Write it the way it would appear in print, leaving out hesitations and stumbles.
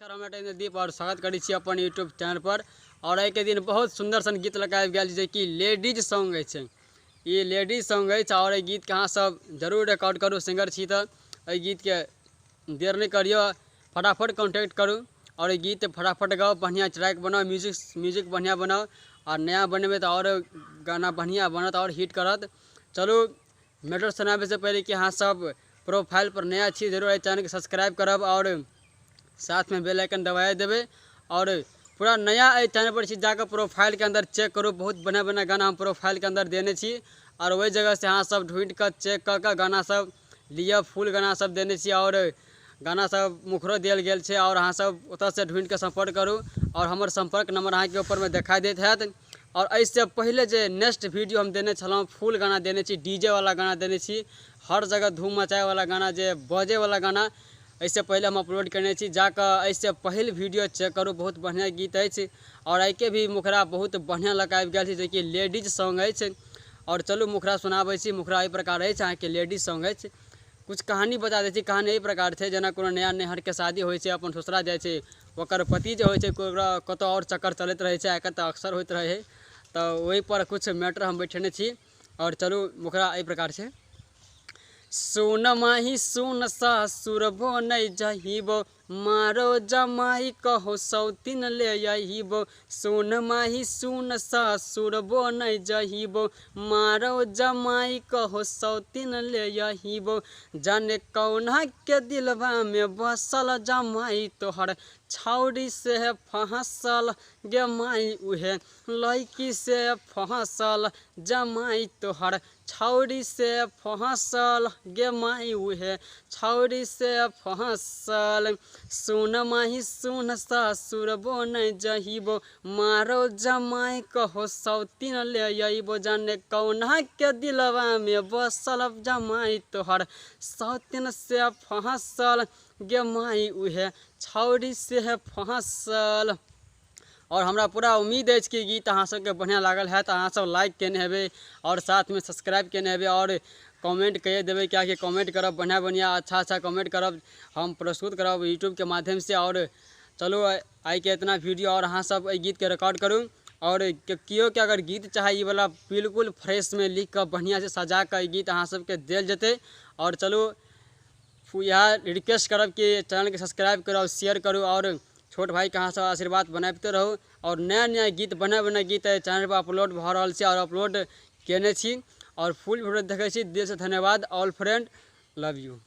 नमस्कार, हम दीप और स्वागत करै छी अपन यूट्यूब चैनल पर। और एहिके दिन बहुत सुंदर सन गीत लऽ कऽ आबि गेल जेकि लेडीज सॉन्ग अछि। ई लेडीज सॉन्ग अछि और एहि गीतके अहाँ सब जरूर रिकॉर्ड करू। सिंगर छी तऽ एहि गीतके देर नहि करियौ, फटाफट कॉन्टैक्ट करू और एहि गीत फटाफट गाउ, बढ़िआँ ट्रैक बनाउ, म्यूजिक बढ़िआँ बनाउ और नया बनेबै तऽ आओर गाना बढ़िआँ बनत और हिट करत। चलू मैटर सुनाबैसँ पहिले कि अहाँ सब प्रोफाइल पर नया छी, जरूर एहि चैनलके सब्सक्राइब करब और साथमे बेल आइकन दबाए देबै। और पूरा नया एहि चैनल पर छी, जाकऽ प्रोफाइलके अंदर चेक करू, बहुत बढ़िआँ बढ़िआँ गाना हम प्रोफाइलके अंदर देने छी और ओहि जगहसँ अहाँ सब ढूँढि कऽ चेक कऽ कऽ गाना सब लिअ। फुल गाना सब देने छी और गाना सब मुखरो देल गेल छै और अहाँ सब ओतऽसँ ढूँढि कऽ सम्पर्क करू और हमर सम्पर्क नंबर अहाँके ऊपरमे देखाइ दैत हैत। और एहिसँ पहिले जे नेक्स्ट वीडियो हम देने छलहुँ, फुल गाना देने छी, डीजे वाला गाना देने छी, हर जगह धूम मचाएवला गाना, जे बजैवला गाना एहिसँ पहिले हम अपलोड केने छी। जाकऽ एहिसँ पहिल वीडियो चेक करू, बहुत बढ़िआँ गीत अछि और एहिके भी मुखरा बहुत बढ़िआँ लऽ कऽ आबि गेल छै जेकि लेडीज सॉन्ग अछि। और चलू मुखरा सुनाबै छी। मुखरा एहि प्रकार अछि, अहाँके लेडीज सॉन्ग अछि। कुछ कहानी बता दै छी। कहानी एहि प्रकार छै, जेना कोनो नया नैहरके शादी होइ छै, अपन ससुरा जाइ छै, ओकर पति जे होइ छै ओकरा कतहु आओर चक्कर चलैत रहै छै, आइ काल्हि तऽ अक्सर होइत रहै है, तऽ ओहिपर कुछ मैटर हम बैठेने छी। और चलू मुखरा एहि प्रकार छै। सुन माही सुन सासुर बो नहीं जहिबो, मारो जमाई कहो सौतिन ले अहिबो। सुन माही सुन सासुर बो नहीं जहिबो, मारो जमाई कहो सौतिन ले अहिबो। जाने कौना के दिलवा में बसल जमाई तोहर, छौड़ी से फंसल गे माई उहे लड़की से फंसल जमाई तोहर, छौड़ी से फंसल गे माई उहे छौड़ी से फंसल। सुन माही सुन सासुर बो नहीं जहिबो, मारो जमाई कहो सौतिन ले अइबो। जाने कौना के दिलवा में बसल जमाई तोहर, सौतिन से फंसल गे माई उहे छौड़ी से फंसल। और हमरा पूरा उम्मीद अछि कि गीत अहाँ सबके बढ़िआँ लागल हैत, अहाँ सब लाइक केने हेबै और साथमे सब्सक्राइब केने हेबै और कमेंट कहि देबै, कियाकि कमेंट करब बढ़िआँ बढ़िआँ अच्छा अच्छा कमेंट करब, हम प्रस्तुत करब यूट्यूबके माध्यमसँ। और चलू आइके इतना वीडियो और अहाँ सब एहि गीतके रिकॉर्ड करू और केओ के अगर गीत चाही ई वाला बिल्कुल फ्रेशमे लिख कऽ बढ़िआँसँ सजा कऽ ई गीत अहाँ सबके देल जेतै। और चलू इएह रिक्वेस्ट करब कि चैनलके सब्सक्राइब करू और शेयर करू और छोट भाइके अहाँ सब आशीर्वाद बनाबिते रहू। और नया नया गीत बढ़िआँ बढ़िआँ गीत एहि चैनल पर अपलोड भऽ रहल छै और अपलोड केने छी और फुल वीडियो देखै छी। दिलसँ धन्यवाद। All friend love U.